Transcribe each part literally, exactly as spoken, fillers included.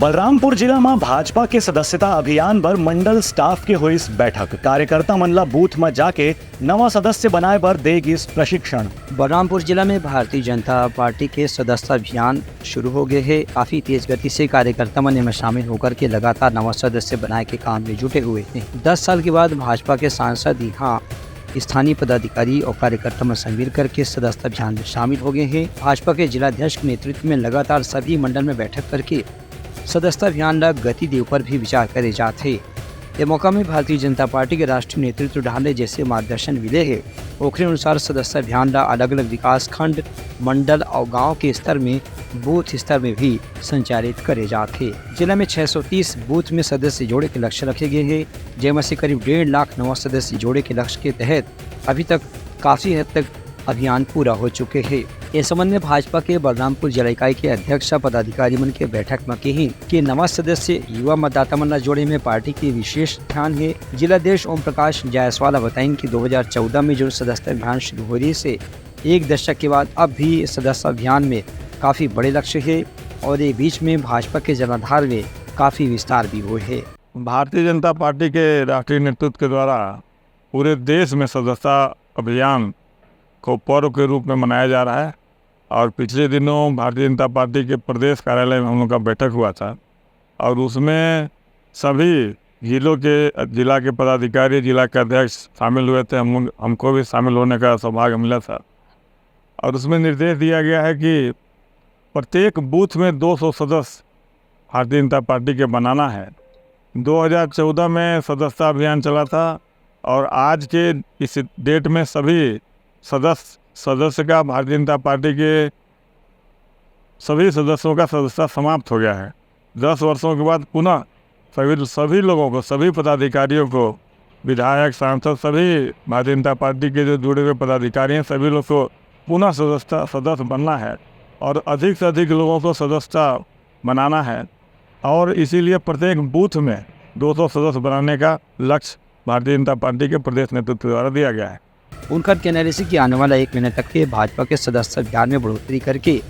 बलरामपुर जिला म भाजपा के सदस्यता अभियान बर मंडल स्टाफ के होइस बैठक। कार्यकर्ता मन ला बूथ म जाके नवा सदस्य बनाए बर दे गिस प्रशिक्षण। बलरामपुर जिला में भारतीय जनता पार्टी के सदस्यता अभियान शुरू हो गए हे। काफी तेज गति से कार्यकर्ता मन एमा शामिल होकर के लगातार नवा सदस्य बनाए के काम में जुटे हुए हैं। दस साल के बाद भाजपा के सांसद यहाँ स्थानीय पदाधिकारी और कार्यकर्ता मन से मिल करके सदस्यता अभियान में शामिल हो गए हैं। भाजपा के जिलाध्यक्ष के नेतृत्व में लगातार सभी मंडल में बैठक करके सदस्यता अभियान ला गति दे ऊपर भी विचार करे जात हे। ए मौका में भारतीय जनता पार्टी के राष्ट्रीय नेतृत्व डहार ले जैसे मार्गदर्शन मिले हे, ओखरे अनुसार सदस्यता अभियान ला अलग-अलग विकास खंड, मंडल और गांव के स्तर में बूथ स्तर में भी संचालित करे जात हे। जिला में छह सौ तीस बूथ में सदस्य जोड़े के लक्ष्य रखे गए हे, जेमा से करीब डेढ़ लाख नवा सदस्य जोड़े के लक्ष्य के तहत अभी तक काफी हद तक अभियान पूरा हो चुके हे। ए संबंध में भाजपा के बलरामपुर जिला इकाई के अध्यक्ष पदाधिकारी मन के बैठक म किहिन कि नवा सदस्य युवा मतदाता मन ला जोड़े में पार्टी के विशेष ध्यान हे। जिलाध्यक्ष ओम प्रकाश जायसवाल ह बताइन कि दो हज़ार चौदह में जो सदस्यता अभियान शुरू हो रहिस हे, एक दशक के बाद अब भी सदस्यता अभियान में काफी बड़े लक्ष्य हे और ये बीच में भाजपा के जनाधार में काफी विस्तार भी हुए हे। भारतीय जनता पार्टी के राष्ट्रीय नेतृत्व के द्वारा पूरे देश में सदस्यता अभियान को पर्व के रूप में मनाया जा रहा है और पिछले दिनों भारतीय जनता पार्टी के प्रदेश कार्यालय में हम लोग का बैठक हुआ था और उसमें सभी जिलों के, जिला के पदाधिकारी, जिला के अध्यक्ष शामिल हुए थे। हम लोग, हमको भी शामिल होने का सौभाग्य मिला था और उसमें निर्देश दिया गया है कि प्रत्येक बूथ में दो सौ सदस्य भारतीय जनता पार्टी के बनाना है। दो हज़ार चौदह में सदस्यता अभियान चला था और आज के इस डेट में सभी सदस्य, सदस्य का, भारतीय जनता पार्टी के सभी सदस्यों का सदस्यता समाप्त हो गया है। दस वर्षों के बाद पुनः सभी, सभी लोगों को, सभी पदाधिकारियों को, विधायक, सांसद, सभी भारतीय जनता पार्टी के जो जुड़े हुए पदाधिकारी हैं, सभी लोग को पुनः सदस्यता, सदस्य बनना है और अधिक से अधिक लोगों को सदस्यता बनाना है और इसीलिए प्रत्येक बूथ में दो सौ सदस्य बनाने का लक्ष्य भारतीय जनता पार्टी के प्रदेश नेतृत्व द्वारा दिया गया है। उनकर कहना रहिस कि आने वाला एक महीना तक के भाजपा के सदस्यता अभियान में बढ़ोतरी करके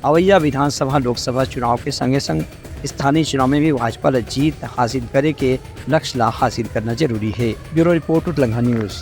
अवैया विधानसभा, लोकसभा चुनाव के संगे संग स्थानीय चुनाव में भी भाजपा ला जीत हासिल करे के लक्ष्य ला हासिल करना जरूरी हे। Bureau report, Utlangha news.